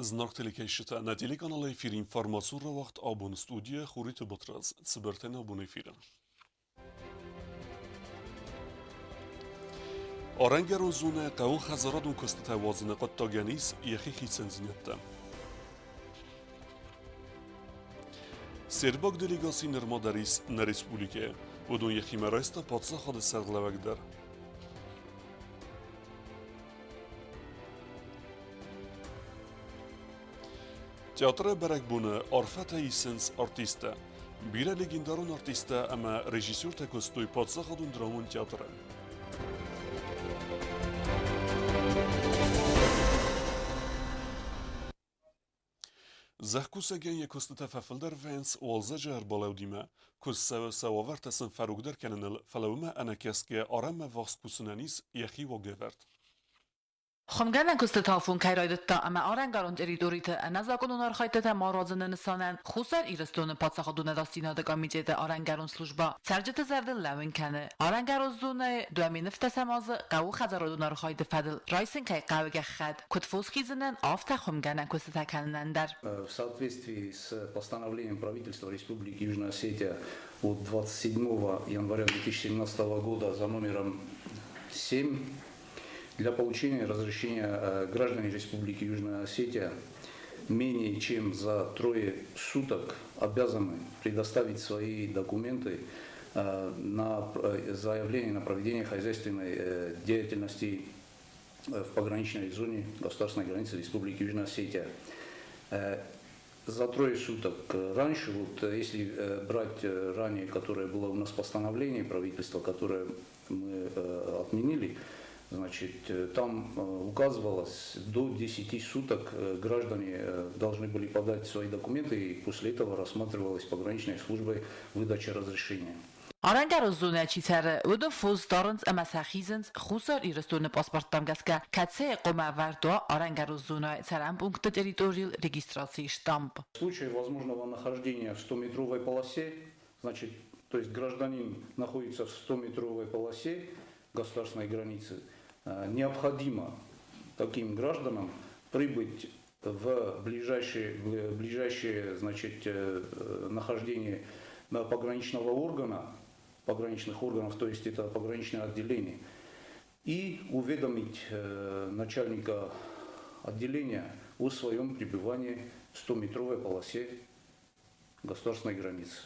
Зынаргъ телекӕсджытӕ, нӕ телеканалы эфиры информацион рауагъд абон студийӕ Хуриты Батрадз. Цыбыртӕ нӕ абоны эфиры. Арӕнгӕрон зонӕ хъӕуы хӕдзарадон куыстытӕ уадзыны хъуыддагӕн ис йӕхи хицӕндзинӕдтӕ. Сербаг делегаци нырма дӕр ис нӕ республикӕйы. Уыдон йӕхимӕ райста паддзахады сӕргълӕууӕг дӕр. Театры бӕрӕгбоны арфӕтӕ исынц артисттӕ. Бирӕ легендарон артисттӕ ӕмӕ режиссертӕ куыстой паддзахадон драмон театры. Зӕхкусӕгӕн йӕ куыстытӕ фӕфылдӕр вӕййынц уалдзӕджы ӕрбалӕудимӕ, куыдз сӕ уавӕртӕ сын фӕрогдӕр кӕныныл, фӕлӕ уымӕ ӕнӕкӕсгӕйӕ арӕнмӕ ввахс кусынӕн ис йӕхи уагӕвӕрд. Хуымгӕнӕн куыстыты афон кӕй райдыдта ӕмӕ арӕнгӕрон территориты ӕнӕзакъонон архӕйдтытӕ ма руадзыны нысанӕн Хуссар Ирыстоны паддзахадон ӕдасдзинады комитеты арӕнгӕрон службӕ цӕрджыты зӕрдыл лӕууын кӕны, арӕнгӕрон зонӕйы 2010 азы хъӕуы хӕдзарадон архайды фӕдыл райсын кӕй хъӕуы гӕххӕтт, куыд фос хизынӕн, афтӕ хуымгӕнӕн куыстытӕ кӕнынӕн дӕр. В соответствии с постановлением правительства Республики Южная Осетия от 27 января 2017 года за номером 7 для получения разрешения граждане Республики Южная Осетия менее чем за трое суток обязаны предоставить свои документы на заявление на проведение хозяйственной деятельности в пограничной зоне государственной границы Республики Южная Осетия. За трое суток раньше, вот если брать ранее, которое было у нас постановление правительства, которое мы отменили, значит, там указывалось, до 10 суток граждане должны были подать свои документы, и после этого рассматривалась пограничной службой выдача разрешения. Арӕнгӕрон зонӕ чи цӕры, уыдон фос дарынц ӕмӕ сӕ хизынц Хуссар Ирыстоны паспорттӕм гӕсгӕ, кӕцыйы хъуамӕ ӕвӕрд уа арӕнгӕрон зонӕйы цӕрӕн пункты территорийыл регистрацийы штамп. В случае возможного нахождения в 100-метровой полосе, значит, то есть гражданин находится в 100-метровой полосе государственной границы, необходимо таким гражданам прибыть в ближайшее, значит, нахождение пограничного органа, пограничных органов, то есть это пограничное отделение, и уведомить начальника отделения о своем пребывании в 100-метровой полосе государственной границы.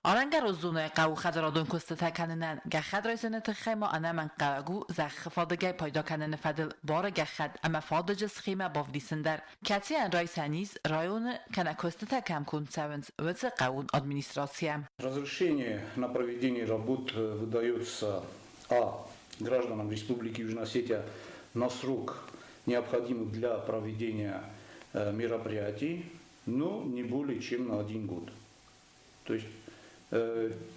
Арӕнгӕрон зонӕйы хъӕуы хӕдзарадон куыстытӕ кӕнынӕн гӕххӕтт райсыны тыххӕй ма ӕнӕмӕнгхъӕуӕг у зӕххы фадыгӕй пайда кӕныны фӕдыл бары гӕххӕтт ӕмӕ фадыджы схемӕ бавдисын дӕр, кӕцыйӕн райсӕн ис районы кӕнӕ куыстытӕ кӕм конд цӕуынц, уыцы хъӕууон администрацийӕ. Разрешение на проведение работ выдается а. Гражданам Республики Южная Осетия на срок, необходимый для проведения мероприятий, но не более чем на один год. То есть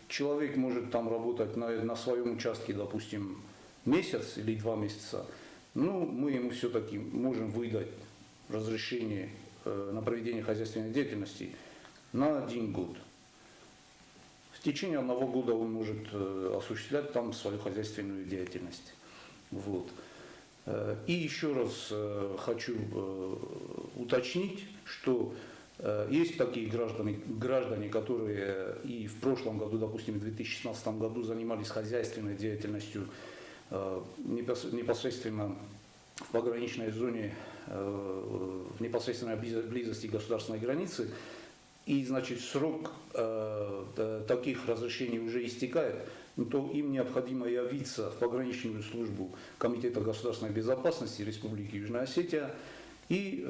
человек может там работать на своем участке, допустим, месяц или 2 месяца, но мы ему все-таки можем выдать разрешение на проведение хозяйственной деятельности на один год. В течение одного года он может осуществлять там свою хозяйственную деятельность. Вот. И еще раз хочу уточнить, что есть такие граждане, которые и в прошлом году, допустим, в 2016 году занимались хозяйственной деятельностью непосредственно в пограничной зоне, в непосредственной близости государственной границы, и, значит, срок таких разрешений уже истекает, то им необходимо явиться в пограничную службу Комитета государственной безопасности Республики Южная Осетия и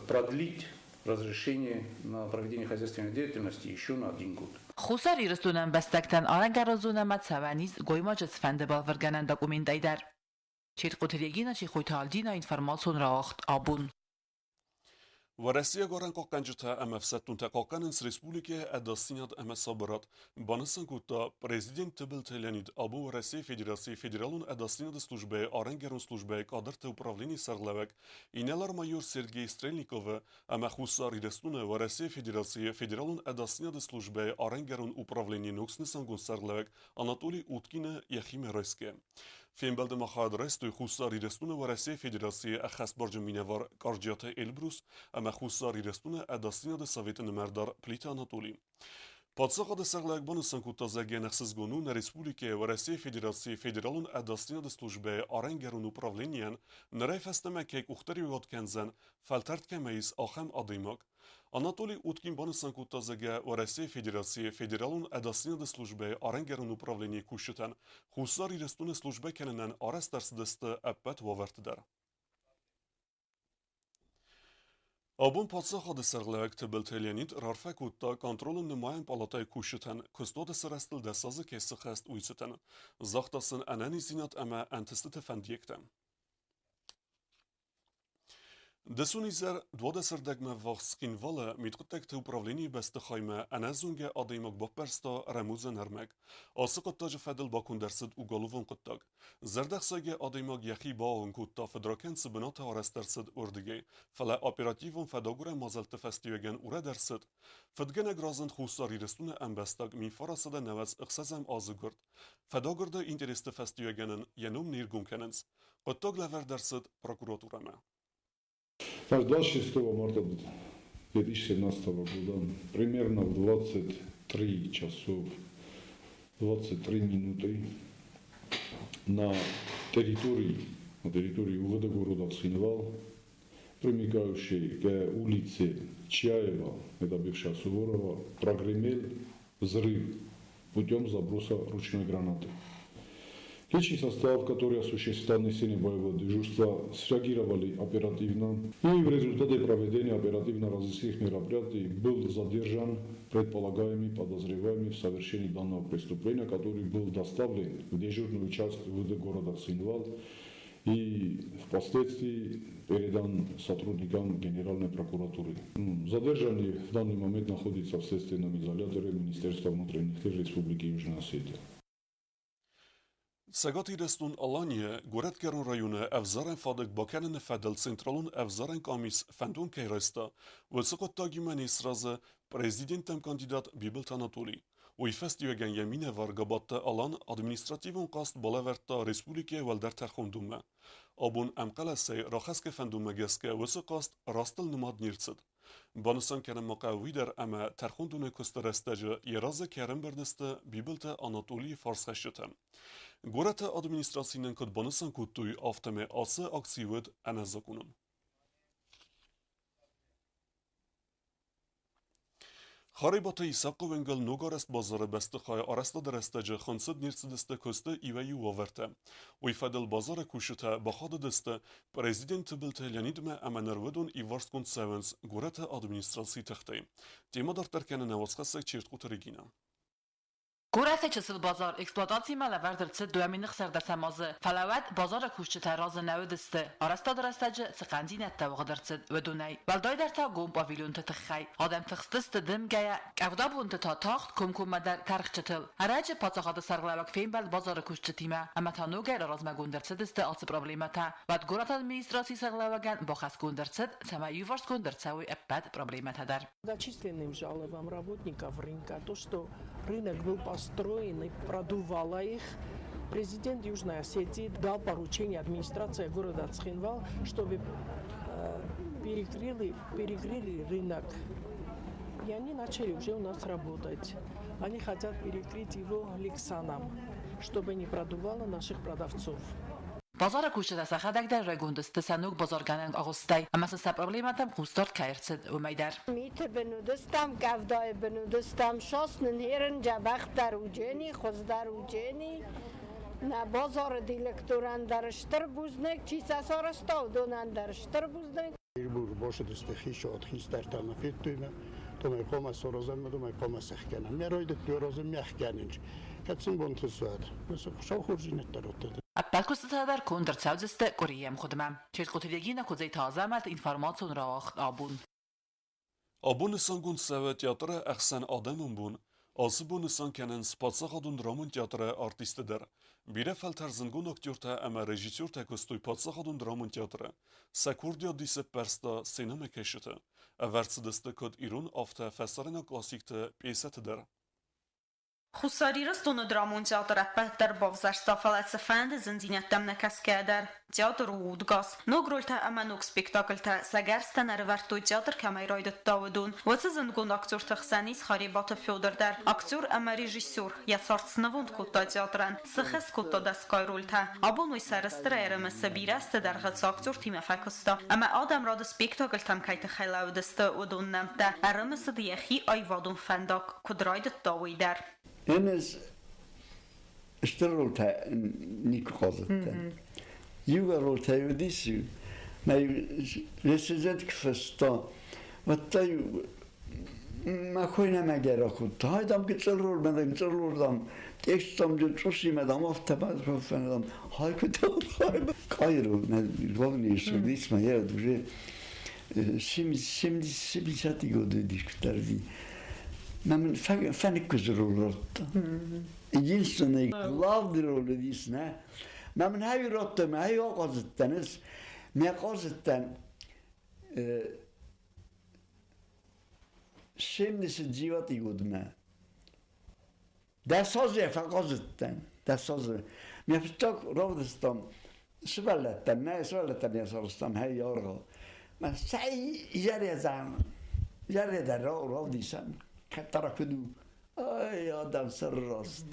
продлить разрешение на проведение хозяйственной деятельности еще на один год. Хуссар Ирыстоны ӕмбӕстӕгтӕн арӕнгӕрон зонӕмӕ цӕуӕн ис гоймаджы цыфӕнды бӕлвырдгӕнӕн документӕй дӕр. Четкъоты Регина, Чехойты Альдина, информацион рауагъд абон. Уӕрӕсейаг арӕнхъахъхъӕнджытӕ ӕмӕ ӕфсӕддонтӕ хъахъхъӕнынц республикӕйы ӕдасдзинад ӕмӕ сабырад, банысан кодта президент Тыбылты Леонид абон Уӕрӕсейы Федерацийы Федералон ӕдасдзинады службӕйы арӕнгӕрон службӕйы кадрты управленийы сӕргълӕууӕг инӕлар-майор Сергей Стрельниковы ӕмӕ Хуссар Ирыстоны Уӕрӕсейы Федерацийы Федералон ӕдасдзинады службӕйы арӕнгӕрон управленийы ног снысангонд сӕргълӕууӕг Анатолий Уткины йӕхимӕ райсгӕ. Фембӕлды ма хайад райстой Хуссар Ирыстоны Уӕрӕсейы Федерацийы ӕххӕстбарджын минӕвар Къарджиаты Эльбрус ӕмӕ Хуссар Ирыстоны Ӕдасдзинады советы нымӕрдар Плиты Анатоли. Паддзахады сӕргълӕууӕг банысан кодта, зӕгъгӕ, ӕхсызгон у нӕ республикӕйы Уӕрӕсейы Федерацийы Федералон ӕдасдзинады службӕйы арӕнгӕрон управленийӕн нырӕй фӕстӕмӕ кӕй къухдариуӕгад кӕндзӕн, фӕлтӕрд кӕмӕ ис, ахӕм адӕймаг. Анатолий Уткин банысан кодта, зӕгъгӕ, Уӕрӕсейы Федерацийы Федералон ӕдасдзинады службӕйы арӕнгӕрон управленийы кусджытӕн Хуссар Ирыстоны службӕ кӕнынӕн арӕзт ӕрцыдысты ӕппӕт уавӕрты дӕр. Абон паддзахады сӕргълӕууӕг Тыбылты Леонид раарфӕ кодта контролон нымайӕн палатӕйы кусджытӕн куыстуаты сырӕзтыл дӕсазы кӕй сыххӕст, уый цытӕн. Загъта сын ӕнӕниздзинад ӕмӕ ӕнтыстыты фӕндиӕгтӕ. Дысон изӕр дуадӕсӕрдӕгмӕ ввахс Цхинвалы мидхъуыддӕгты управленийы бӕстыхаймӕ ӕнӕзонгӕ адӕймаг баппӕрста рӕмудзӕн ӕрмӕг. Ацы хъуыддаджы фӕдыл баконд ӕрцыд уголовон хъуыддаг. Зӕрдӕхсайгӕ адӕймаг йӕхи баауон кодта фыдракӕнд цы бынаты арӕзт ӕрцыд, уырдыгӕй, фӕлӕ оперативон фӕдагурӕн мадзӕлтты фӕстиуӕгӕн урӕд ӕрцыд. Фыдгӕнӕг разынд Хуссар Ирыстоны ӕмбӕстаг 1996 азы гуырд. Фӕдагуырды интересты фӕстиуӕгӕн ын йӕ ном не ргом кӕнынц. Хъуыддаг лӕвӕрд ӕрцыд прокуратурӕмӕ. Так, 26 марта 2017 года, примерно в 23 часов 23 минуты на территории УВД города Цхинвал, примыкающей к улице Чаева, это бывшая Суворова, прогремел взрыв путем заброса ручной гранаты. Личный состав, который осуществлял несение боевого дежурства, среагировали оперативно. И в результате проведения оперативно-розыскных мероприятий был задержан предполагаемый подозреваемый в совершении данного преступления, который был доставлен в дежурную часть УВД города Цхинвал и впоследствии передан сотрудникам Генеральной прокуратуры. Задержанный в данный момент находится в следственном изоляторе Министерства внутренних дел Республики Южная Осетия. Цӕгат Ирыстон-Аланийы Горӕтгӕрон районы ӕвзарӕн фадыг бакӕныны фӕдыл Централон ӕвзарӕн къамис фӕндон кӕй райста, уыцы хъуыддагимӕ не сразы президенттӕм кандидат Бибылты Анатолий. Уый фӕстиуӕгӕн йӕ минӕвар Габатты Алан административон хъаст балӕвӕрдта республикӕйы уӕлдӕр тӕрхондонмӕ. Абон ӕмхъӕлӕсӕй рахӕсгӕ фӕндонмӕ гӕсгӕ уыцы хъаст растыл нымад не рцыд. Банысан кӕнын ма хъӕуы уый дӕр, ӕмӕ тӕрхондоны куысты рӕстӕджы йӕ разы кӕй ӕрӕмбырд сты Бибылты Анатолийы фарсхӕсджытӕ. Горӕты администраци нын куыд банысан кодтой, афтӕмӕй ацы акци уыд ӕнӕзакъонон. Харебаты Исахъы уынгыл ногарӕзт базары бӕстыхайы арӕзтады рӕстӕджы хынцыд не рцыдысты куысты иуӕй-иу уавӕртӕ. Уый фӕдыл базары кусджытӕ бахатыдысты президент Тыбылты Леонидмӕ ӕмӕ ныр уыдон иуварсгонд цӕуынц горӕты администрацийы тыхтӕй. Темӕ дарддӕр кӕны нӕ уацхӕссӕг Чертхъуты Регинӕ. Горӕты чысыл базар эксплуатацимӕ лӕвӕрд ӕрцыд 2610 азы, фӕлӕ уӕд базары кусджытӕ разы нӕ уыдысты, арӕзтады рӕстӕджы цы хъӕндзинӕдтӕ уагъд ӕрцыд, уыдонӕй. Уӕлдайдӕр та гом павильонты тыххӕй. Адӕм тыхстысты дымгӕйӕ, къӕвдабонты та тагъд комкоммӕдӕр тӕрхджытыл. Ӕрӕджы паддзахады сӕргълӕууӕг фембӕлд базары кусджытимӕ ӕмӕ та ногӕй размӕгонд ӕрцыдысты ацы проблемӕтӕ. Уӕд горӕты администрацийы сӕргълӕууӕгӕн бахӕсгонд ӕрцыд, цӕмӕй иуварсгонд ӕрцӕуой ӕппӕт проблемӕтӕ дӕр. Многочисленным жалобам работников рынка, то, что рынок был построен и продувало их, президент Южной Осетии дал поручение администрации города Цхинвал, чтобы перекрыли рынок. И они начали уже у нас работать. Они хотят перекрыть его лексаном, чтобы не продувало наших продавцов. Базары кусджытӕ сӕхӕдӕг дӕр райгонд сты сӕ ног базаргӕнӕн агъуыстӕй ӕмӕ сын сӕ проблемӕтӕм хъусдард кӕй ӕрцыд, уымӕй дӕр. Миты бын уыдыстӕм, къӕвдайы бын уыдыстӕм, сос нын херын дзӕбӕхдӕр уыджени, хуыздӕр уыджени. Нӕ базары директорӕн дӕр стыр бузныг, чи сӕ сарӕзта, уыдонӕн дӕр стыр бузныг. Бошыдысты хицауад хистӕртӕ ӕмӕ федтой мӕ, домӕй хъуамӕ саразӕм, домӕй хъуамӕ сӕхгӕнӕм. Мӕ райдыдтой аразын ме хгӕнын. Кӕд сын бонты суад, Хуыцау хорздзинӕдтӕ раттӕд. Ӕппӕт куыстытӕ дӕр конд ӕрцӕудзысты къуырийы ӕмгъуыдмӕ. Чертхъоты Регина, Куыдзойты Азӕмӕт, информацион рауагъд «Абон». Абон нысангонд цӕуы театры ӕхсӕн адӕмон бон. Ацы бон нысан кӕнынц паддзахадон драмон театры артисттӕ дӕр. Бирӕ фӕлтӕр зындгонд актертӕ ӕмӕ режиссертӕ куыстой паддзахадон драмон театры. Сӕ курдиат дисы ппӕрста сценӕмӕкӕсджыты. Ӕвӕрд цыдысты куыд ирон, афтӕ фӕсарӕйнаг классикты пьесӕты дӕр. Хуссар Ирыстоны драмон театр ӕппӕт дӕр бавзӕрста, фӕлӕ цыфӕнды зындзинӕдтӕм нӕ кӕсгӕйӕ дӕр, театр у удгас. Ног рольтӕ ӕмӕ ног спектакльтӕ сӕ гӕрзтӕн ӕрӕвӕрдтой театр кӕмӕй райдыдта, уыдон. Уыцы зындгонд актерты хсӕн ис Харебаты Федор дӕр, актер ӕмӕ режиссер. Йӕ цард снывонд кодта театрӕн, сыххӕст кодта дӕсгай рольтӕ. Абон уый сӕрыстырӕй ӕрымысы, бирӕ азты дӕргъы цы актертимӕ фӕкуыста ӕмӕ адӕм рады спектакльтӕм кӕй тыххӕй лӕууыдысты, уыдон нӕмттӕ ӕрымысыд йӕхи аивадон фӕндаг куыд райдыдта, уый дӕр. Ӕнӕз стыр ролтӕ никуы хъазыдтӕн. Иугӕр ролтӕ уыдис, мӕ рецензент куы фыста, уӕд та-иу мӕ хой нӕма гӕрах кодта. Ай, дам, гыццыл рол, мӕ гыццыл рол, дам, текст, дам, цъусимӕ, дам, афтӕ дам, хай куы Каиру, главный журналист моя уже 70 годы дискутарди. Нам фӕныккуызы роль радта. Единственный главный роль единственная. Мӕ мын хай радта, мӕ хай ахъазыдтӕн ӕз. Мӕ хъазыдтӕн 79 годмӕ. Дӕс азы фӕхъазыдтӕн, 10 азы. Мӕ фыццаг равдыстам сывӕллӕттӕн, нӕ сывӕллӕттӕн не сарӕзтам хӕй аргъау. Мӕ цӕй изӕрӕдзӕн, изӕрӕдӕр равдисӕн, кӕддӕра куыд у. Ай, адӕм сӕрраст.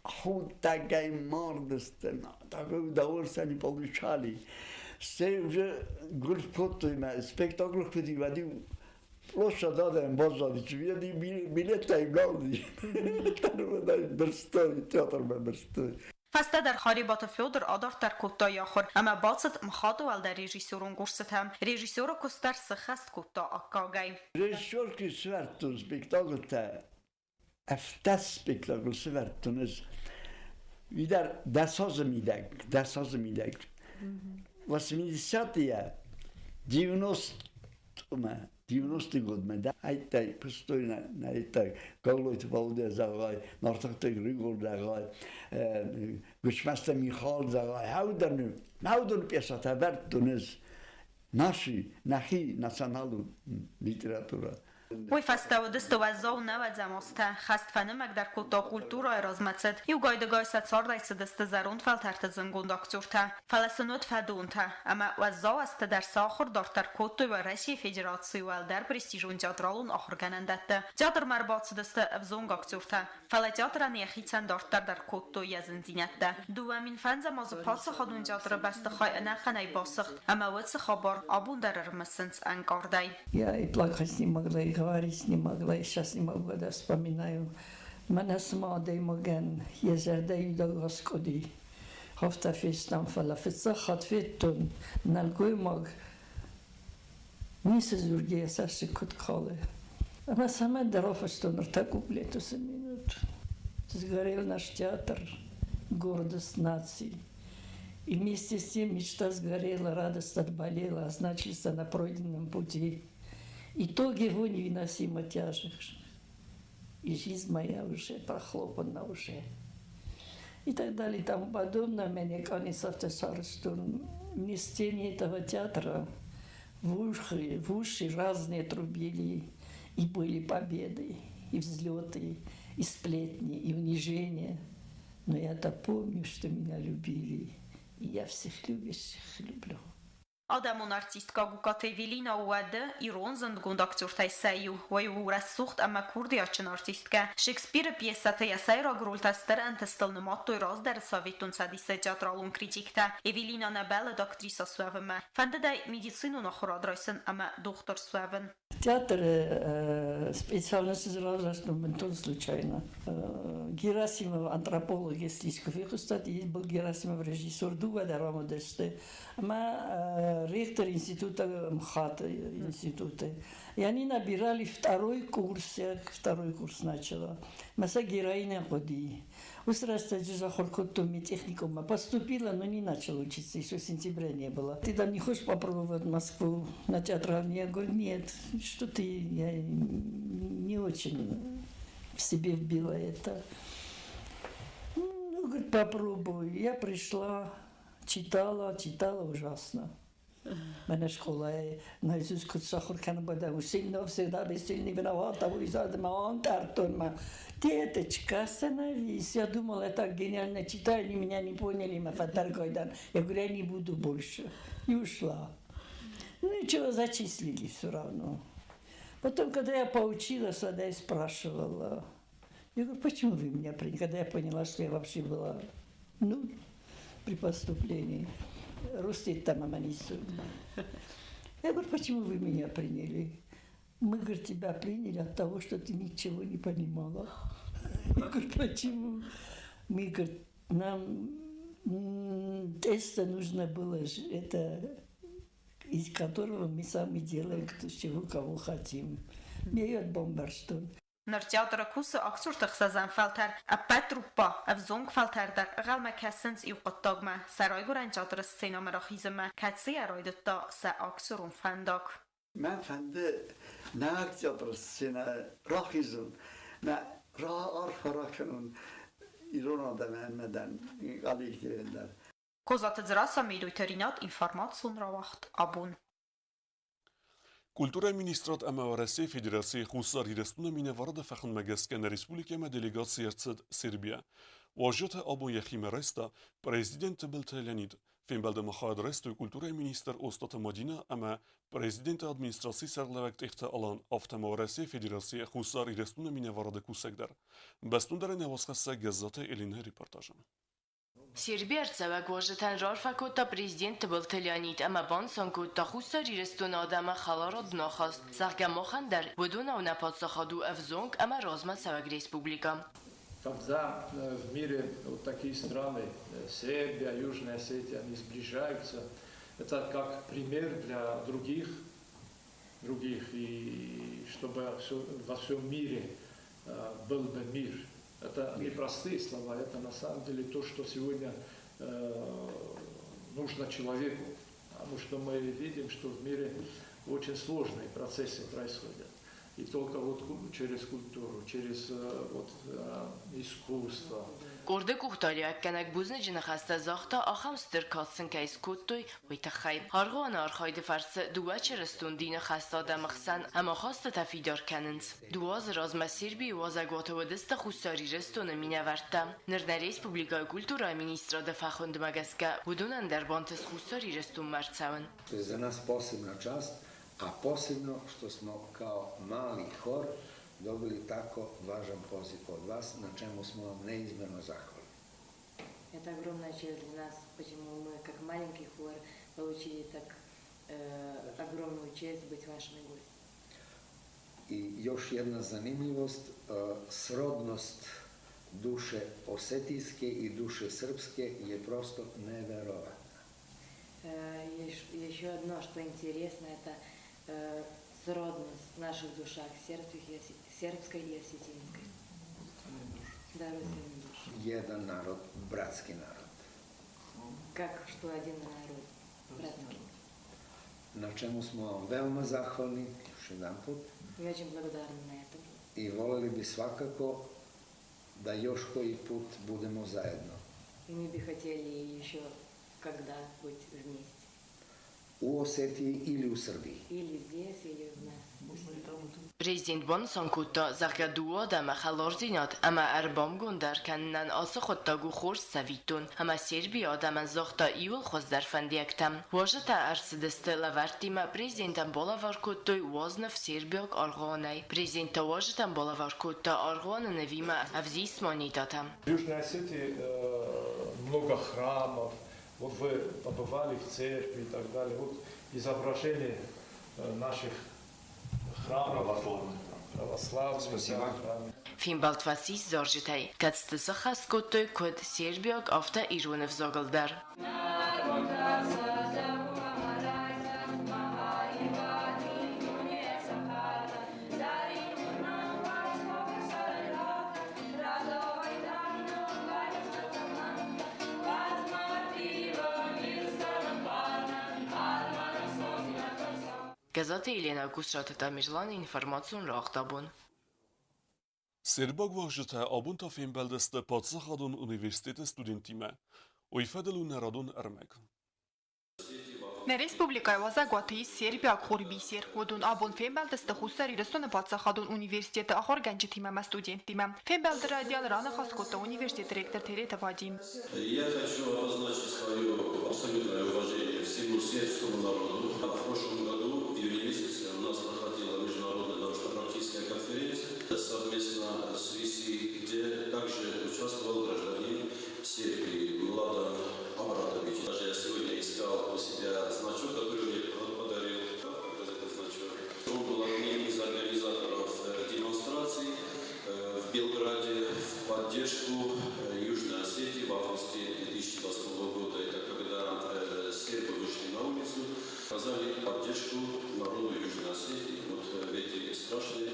Худтагӕй мардысты, такое удовольствие они получали. Стӕй уже гуылф кодтой мӕ спектакль куыд и, уӕд-иу Площадь адӕм баззади, билеттӕй нал уыди. Бырстой, театрмӕ бырстой. Фӕстӕдӕр Харебаты Федор адарддӕр кодта йӕ ахуыр ӕмӕ бацыд МХАТ-ы уӕлдӕр режиссерон курсытӕм. Режиссеры куыст дӕр сыххӕст кодта аккагӕй. Режиссерки сӕвӕрдтон спектакльтӕ, ӕфтӕ спектакль сӕвӕрдтон ӕз. Уый дӕр 10 азы мидӕг, 10 азы мидӕг. 80-е, 90-мӕ, 90-ы годмӕ да айтай пустой найтай Гаглойты Володя зӕгъай, Нартыхты Григор зӕгъай, Гуыцмӕзты Михал зӕгъай, хӕудӕны, хӕудӕны пьесӕтӕ вӕрдтон ӕз. Наши, нӕхи националон литературӕ. Уый фӕстӕ уыдысты уӕззау нӕуӕдзӕм азтӕ. Хӕст фӕнымӕгдӕр кодта культурӕйы размӕцыд. Иугай-дыгай сӕ цардӕй цыдысты зӕронд фӕлтӕрты зынгонд актертӕ. Фӕлӕ сын уыд фӕдонтӕ, ӕмӕ уӕззау азты дӕр сӕ ахуыр дарддӕр кодтой Уӕрӕсейы Федерацийы уӕлдӕр престижон театралон ахуыргӕнӕндӕтты. Театрмӕ ӕрбацыдысты ӕвзонг актертӕ, Фӕлӕ театрӕн йӕхицӕн дарддӕр дӕр кодтой йӕ зындзинӕдтӕ. 2005 азы паддзахадон театры бӕстыхай ӕнӕхъӕнӕй басыгъд, ӕмӕ уыцы хабар абон дӕр ӕрымысынц ӕнкъардӕй. Я и плакать не могла, и говорить не могла, и сейчас не могу, когда вспоминаю. Мӕнӕ цыма адӕймагӕн йӕ зӕрдӕ удӕгас къуыди. Афтӕ фестӕм, фӕлӕ фыццаг хатт федтон нӕлгоймаг ницы дзургӕ йӕ цӕссыг куыд калы. Ӕмӕ цӕмӕндӕр афыстон ӕртӕ куплеты цы минут. Сгорел наш театр, гордость нации. И вместе с тем мечта сгорела, радость отболела, значится на пройденном пути. Итог его невыносимо тяжек. И жизнь моя уже прохлопана уже. И так далее и тому подобное. Меня конец что не стене этого театра в уши разные трубили, и были победы, и взлеты, и сплетни, и унижения. Но я-то помню, что меня любили, и я всех любящих люблю. Адӕмон артисткӕ Гугкаты Эвелинӕ у уӕды ирон зындгонд актертӕй сӕ иу. Уый у рӕсугъд ӕмӕ курдиатджын артисткӕ. Шекспиры пьесӕты йӕ сӕйраг рольтӕ стыр ӕнтыстыл нымадтой раздӕры Советон Цӕдисы театралон критиктӕ. Эвелинӕ нӕ бӕллыд актрисӕ суӕвынмӕ. Фӕндыд ӕй медицинон ахуырад райсын ӕмӕ дохтыр суӕвын. Театр специальность равзӕрстон бынтон случайно. Герасимов антрополог, если фехъуыстат, был Герасимов режиссер, дыууӕ дӕр ам уыдысты. Ӕмӕ ректор института, МХАТ институты. И они набирали второй курс, я второй курс начала. Мӕ сӕ героиня хъуыди. Уыцы рӕстӕджы ахуыр кодтон медтехникуммӕ. Поступила, но не начала учиться, еще сентября не было. Ты там не хочешь попробовать Москву на театральный? Я говорю, нет, что ты, я не очень в себе вбила это. Ну, говорит, попробуй. Я пришла, читала, читала ужасно. Мӕнӕ скъолайы наизусть куыд сахуыр кӕнын бадӕм, сильно всегда бессильный виновата, уизад мӕ антъардтон мӕ. Деточка, остановись. Я думала, я так гениально читаю, они меня не поняли, мӕ фӕтӕргай дӕн. Я говорю, я не буду больше. И ушла. Ну ничего, зачислили все равно. Потом, когда я поучилась, тогда я спрашивала. Я говорю, почему вы меня приняли? Когда я поняла, что я вообще была, ну, при поступлении. Рустит там Аманису. Я говорю, почему вы меня приняли? Мы, говорит, тебя приняли от того, что ты ничего не понимала. Я говорю, почему? Мы, говорит, нам теста нужно было, это, из которого мы сами делаем, кто чего кого хотим. Мне бомбарстон. Ныр театры кусы актерты ӕхсӕзӕм фӕлтӕр. Ӕппӕт труппа, ӕвзонг фӕлтӕр дӕр ӕнхъӕлмӕ кӕсынц иу хъуыддагмӕ, сӕ райгуырӕн театры сценӕмӕ рахизынмӕ, кӕцыйӕ райдыдта сӕ актерон фӕндаг. Мӕн фӕнды нӕ театры сценӕ рахизын, мӕ раарфӕ ракӕнон ирон адӕмӕн ӕмӕ дӕн коллективӕн дӕр. Козаты Дзерассӕ, Медойты Ринат, информацион рауагъд «Абон». Культурӕйы министрад ӕмӕ Уӕрӕсейы Федерацийы Хуссар Ирыстоны минӕварады фӕхынмӕ гӕсгӕ нӕ республикӕмӕ делегаци ӕрцыд Сербийӕ. Уазджытӕ абон йӕхимӕ райста президент Тыбылты Леонид. Фембӕлды ма хайад райстой культурӕйы министр Остъаты Мадинӕ ӕмӕ президенты администрацийы сӕргълӕууӕг Тъехты Алан, афтӕ ма Уӕрӕсейы Федерацийы Хуссар Ирыстоны минӕварады кусӕг дӕр. Бӕстондӕрӕй нӕ уацхӕссӕг Гӕззаты Элинӕйы репортажы. Сербийы ӕрцӕуӕг уазджытӕн раарфӕ кодта президент Тыбылты Леонид ӕмӕ банысан кодта Хуссар Ирыстоны адӕмы хӕларадон ахаст, зӕгъгӕ, махӕн дӕр уыдонау нӕ паддзахад у ӕвзонг ӕмӕ размӕцӕуӕг республикӕ. Когда в мире вот такие страны, Сербия, Южная Осетия, они сближаются, это как пример для других, и чтобы во всем мире был бы мир. Это не простые слова, это на самом деле то, что сегодня нужно человеку. Потому что мы видим, что в мире очень сложные процессы происходят. И только вот через культуру, через вот, искусство. Къорды къухдариуӕггӕнӕг бузныджы ныхӕстӕ загъта, ахӕм стыр кад сын кӕй скодтой, уый тыххӕй. Аргъуаны архайды фӕрцы дыууӕ чырыстон дины хӕст адӕмы хсӕн ӕмахастытӕ фидар кӕнынц. Дыууӕ азы размӕ Сербийы уазӕгуаты уыдысты Хуссар Ирыстоны минӕвӕрттӕ. Ныр нӕ республикӕйы культурӕйы министрады фӕхуындмӕ гӕсгӕ уыдонӕн дӕр бантыст Хуссар Ирыстонмӕ ӕрцӕуын. To je za nas posebna čast, a posebno što smo kao mali hor dobili tako važan poziv od vas, na čemu smo vam neizmerno zahvalni. Это огромная честь для нас, почему мы, как маленький хор, получили так огромную честь быть вашими гостями. I još jedna zanimljivost, srodnost duše osetijske i duše srpske je prosto neverovatna. Еще одно, что интересно, это сродность в наших душах, сербской и осетинской. Да, родственные души. Jedan narod, bratski narod. Как что один народ, братский. Na čemu smo vam veoma zahvalni, još jedan put. Мы очень благодарны на этом. I voleli bi svakako da još koji put budemo zajedno. И мы бы хотели еще когда быть вместе. U Osetiji ili u Srbiji. Или здесь, или у нас. Президент банысан кодта, зӕгъгӕ, дыууӕ адӕмы хӕлардзинад ӕмӕ ӕрбамгонддӕр кӕнынӕн ацы хъуыддаг у хорз цӕвиттон, ӕмӕ Сербийы адӕмӕн загъта иууыл хуыздӕр фӕндиӕгтӕ. Уазджытӕ ӕрцыдысты лӕвӕрттимӕ, президентӕн балӕвар кодтой уазныв сербиаг аргъуанӕй. Президент та уазджытӕн балӕвар кодта аргъуаны нывимӕ ӕвзист монетӕтӕ. В Южной Осетии много храмов, вот вы побывали в церкви и так далее. Вот изображение наших храмов. Православных. Православных. Спасибо. Да, храмов. Фембӕлд фӕцис зарджытӕй, кӕцыты сӕххӕст кодтой куыд сербиаг, афтӕ ирон ӕвзагыл дӕр. Гӕззаты Еленӕ, Гусраты Тамерлан, информацион рауагъд «Абон». Сербаг уазджытӕ абон та фембӕлдысты паддзахадон университеты студенттимӕ. Уый фӕдыл у нӕ радон ӕрмӕг. Нӕ республикӕйы уазӕгуаты ис сербиаг хор Бисер. Уыдон абон фембӕлдысты Хуссар Ирыстоны паддзахадон университеты ахуыргӕнджытимӕ ӕмӕ студенттимӕ. Фембӕлды райдиан раныхас кодта университеты ректор Тереты Вадим. Я хочу обозначить свое абсолютное уважение всему сербскому народу. В прошлом году, в июне месяце, у нас проходила международная научно-практическая конференция совместно с ВИСИ, где также участвовал гражданин Сербии Младен Обрадович. Даже я сегодня искал у себя значок, который мне подарил. Этот значок. Он был одним из организаторов демонстраций в Белграде в поддержку Южной Осетии в августе 2008 года. Это когда сербы вышли на улицу, оказали поддержку народу Южной Осетии вот в эти страшные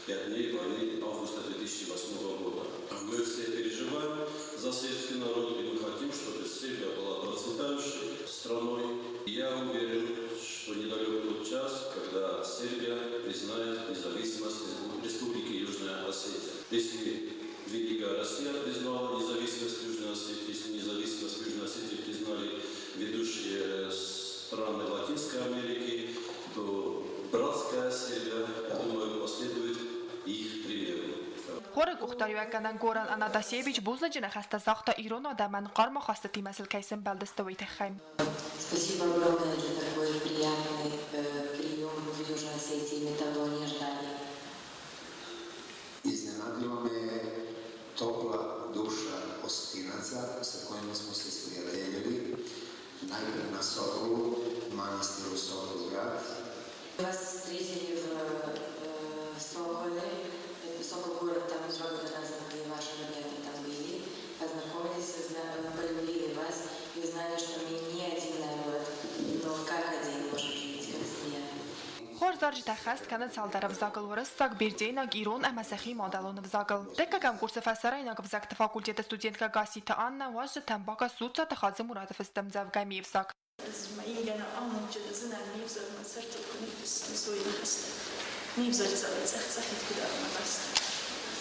5 дней войны августа 2008 года. Мы все переживаем за сербский народ, и мы хотим, чтобы Сербия была процветающей страной. И я уверен, что недалек тот час, когда Сербия признает независимость Республики Южная Осетия. Если Великая Россия признала независимость Южной Осетии, если независимость Южной Осетии признали ведущие страны Латинской Америки, то братская Сербия, я думаю, последует их примеру. Хоры къухдариуӕггӕнӕг Горан Анадасевич бузныджы ныхӕстӕ загъта ирон адӕмӕн хъарм ахастытимӕ сыл кӕй сӕмбӕлдысты, уый тыххӕй. Спасибо огромное за такой приятный прием в Южной Осетии. Мы того не ждали. Iznenadila me je topla duša Osetinaca sa kojima smo se sprijateljili, najpre na Sokolu, manastiru Sokol grad. Вас встретили в Соколе, это Сокол город, там 2 года назад, где ваши ребята там были, познакомились, полюбили вас и узнали, что мы не один народ, но как один можем жить, как семья. Хор зарджытӕ хӕст кӕны цалдӕр ӕвзагыл: уырыссаг, бердзейнаг, ирон ӕмӕ сӕхи мадӕлон ӕвзагыл. Дыккӕгӕм курсы фӕсарӕйнаг ӕвзӕгты факультеты студенткӕ Гасситы Аннӕ уазджытӕм бакаст Дзуццаты Хадзы-Мураты фыст ӕмдзӕвгӕ «Ме взаг». Ӕз мӕ ингӕны амондджын зынӕн ме взаг мӕ цӕстыл куы ныффыссон сойы ныхӕстӕ, ме взаджы зӕлӕй цъӕх-цъӕхид куы дара мӕ бӕстӕ.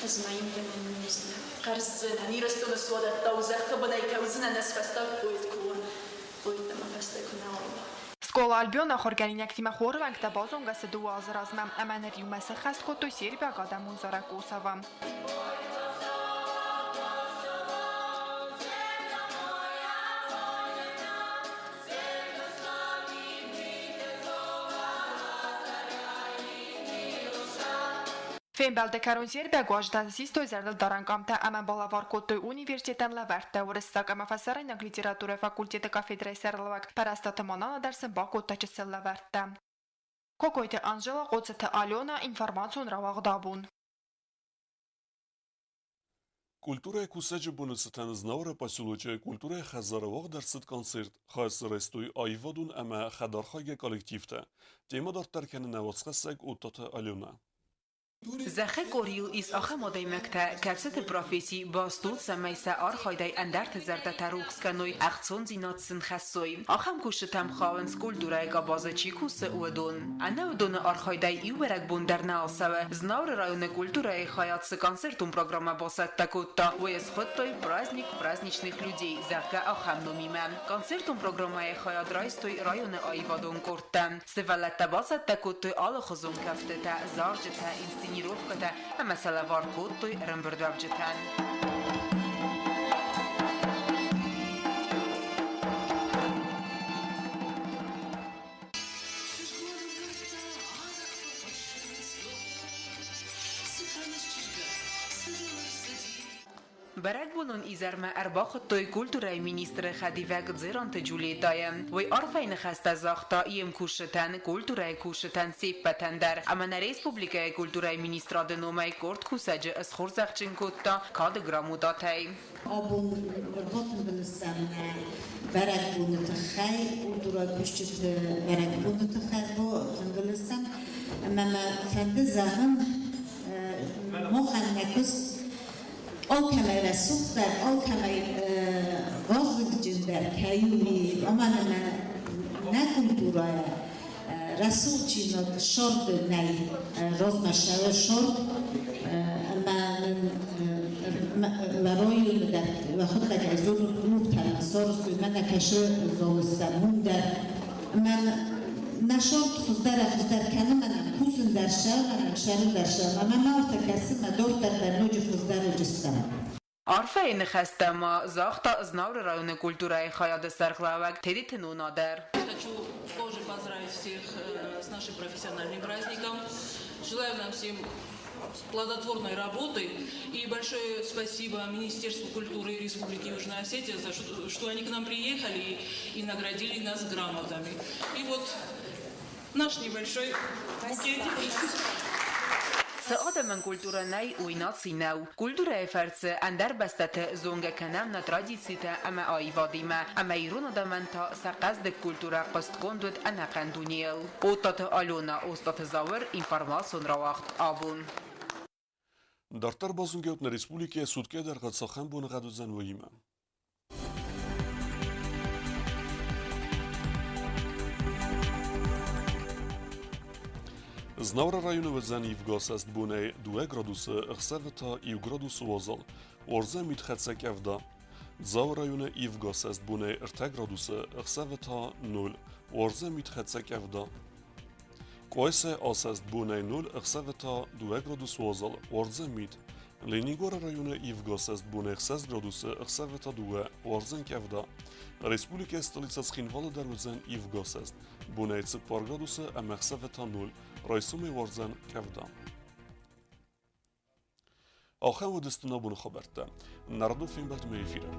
Ӕз мӕ ингӕны ниудзынӕн, хъӕрздзынӕн, Ирыстоны суадӕттау зӕххы бынӕй кӕудзынӕн, ӕз фӕстаг поэт куы уон, поэттӕ мӕ фӕстӕ куы нӕ уа. Скъола Альбион ахуыргӕнинӕгтимӕ хоры уӕнгтӕ базонгӕ сты 2 азы размӕ ӕмӕ ныр иумӕ сӕххӕст кодтой сербиаг адӕмон зарӕг «Косово». Фембӕлды кӕрон сербиаг уазджытӕ систой зӕрдылдарӕн къамтӕ ӕмӕ балӕвар кодтой университетӕн лӕвӕрттӕ. Уырыссаг ӕмӕ фӕсарӕйнаг литературӕйы факультеты кафедрӕйы сӕргълӕууӕг Пӕрӕстаты Манана дӕр сын бакодта чысыл лӕвӕрттӕ. Кокойты Анжела, Хъоцыты Алена, информацион рауагъд «Абон». Культурӕйы кусӕджы боны цытӕн Знауыры поселочы культурӕйы хӕдзары уагъд ӕрцыд концерт. Хайад дзы райстой аивадон ӕмӕ хӕдархайгӕ коллективтӕ. Темӕ дарддӕр кӕны нӕ уацхӕссӕг Оттаты Алена. Зӕххы къорийыл ис ахӕм адӕймӕгтӕ, кӕцыты професси баст у, цӕмӕй сӕ архайдӕй ӕндӕрты зӕрдӕтӕ рухс кӕной, ӕхцондзинад сын хӕссой. Ахӕм куыстытӕм хауынц, культурӕйы къабазы чи кусы, уыдон. Ӕнӕ уыдоны архайдӕй иу бӕрӕгбон дӕр нал цӕуы. Знауыры районы культурӕйы хайад цы концертон программӕ бацӕттӕ кодта, уый схуыдтой «Праздник праздничных людей», зӕгъгӕ, ахӕм номимӕ. Концертон программӕйы хайад райстой районы аивадон къордтӕ. Сывӕллӕттӕ бацӕттӕ кодтой алыхуызон кӕфтытӕ, зарджытӕ, инсценировкӕтӕ ӕмӕ сӕ лӕвар кодтой ӕрӕмбырдуӕвджытӕн. Бӕрӕгбонон изӕрмӕ ӕрбахуыдтой культурӕйы министры хӕдивӕг Дзеранты Джульеттӕйы. Уый арфӕйы ныхӕстӕ загъта йе мкусджытӕн, культурӕйы кусджытӕн се ппӕтӕн дӕр ӕмӕ нӕ республикӕйы культурӕйы министрады номӕй къорд кусӕджы схорзӕхджын кодта кады грамотатӕй. Абон ӕрбатымбыл стӕм нӕ бӕрӕгбоны тыххӕй, культурӕйы кусджыты бӕрӕгбоны тыххӕй ӕрбатымбыл стӕм. Ӕмӕ мӕ фӕнды зӕгъын, махӕн нӕ куыст алкӕмӕй рӕсугъддӕр, алкӕмӕй вазыгджындӕр кӕй у, уымӕн ӕмӕ нӕ культурӕйӕ рӕсугъддзинад ссарды нӕй, размӕ ссӕуы ссард, ӕмӕ нын районы дӕр уӕхӕдӕг ӕй зонут, клубтӕ сарӕзтой, мӕнӕ кӕсы залы стӕм, уым дӕр. Ӕмӕ нӕ сорт хуыздӕрӕй-хуыздӕр кӕны, мӕ нӕм кусын дӕр ссӕуы, мӕ нӕм сӕрын дӕр ссӕуы. Ӕмӕ мӕ афтӕ кӕсы, мӕ дарддӕр дӕр ноджы хуыздӕр уыдзыстӕм. Арфӕйы ныхӕстӕ ма загъта Знауыры районы культурӕйы хайады сӕргълӕууӕг Тедеты Нона дӕр. Хочу тоже поздравить всех с нашим профессиональным праздником. Желаю нам всем плодотворной работы. И большое спасибо Министерству культуры Республики Южная Осетия, за что они к нам приехали и наградили нас грамотами. И вот наш небольшой букетик. Цы адӕмӕн культурӕ нӕй, уый наци нӕу. Культурӕйы фӕрцы ӕндӕр бӕстӕты зонгӕ кӕнӕм нӕ традицитӕ ӕмӕ аивадимӕ, ӕмӕ ирон адӕмӕн та сӕ хъӕздыг культурӕ хъуыстгонд уыд ӕнӕхъӕн дунейыл. Оттаты Алена, Остъаты Зауыр, информацион рауагъд «Абон». Дарддӕр базонгӕ нӕ республикӕйы суткӕ дӕргъы цахӕм боныгъӕд уыдзӕн, уыимӕ. Знауыры районы уыдзӕн ивгӕ цӕстбонӕй 2 градусы, ӕхсӕвы та 1 градусы уазал. Уардзӕн мидхӕццӕ къӕвда. Дзауы районы ивгӕ цӕстбонӕй 3 градусы, ӕхсӕвы та 0. Уардзӕн мидхӕццӕ къӕвда. Къуайсӕ асӕст бонӕй 0, ӕхсӕвы та 2 градус уазал, уардзӕн мит. Ленингоры районы ивгӕ цӕст бонӕй 6 градусы, ӕхсӕвы та 2, уардзӕн къӕвда. Республикӕйы столицӕ Цхинвалы дӕр уыдзӕн ивгӕ цӕст. Бонӕй 4 градусы ӕмӕ ӕхсӕвы та 0. Райсомӕй уардзӕн къӕвда. Ахӕм уыдысты нӕ боны хабӕрттӕ. Народон фембӕлдмӕ эфиры.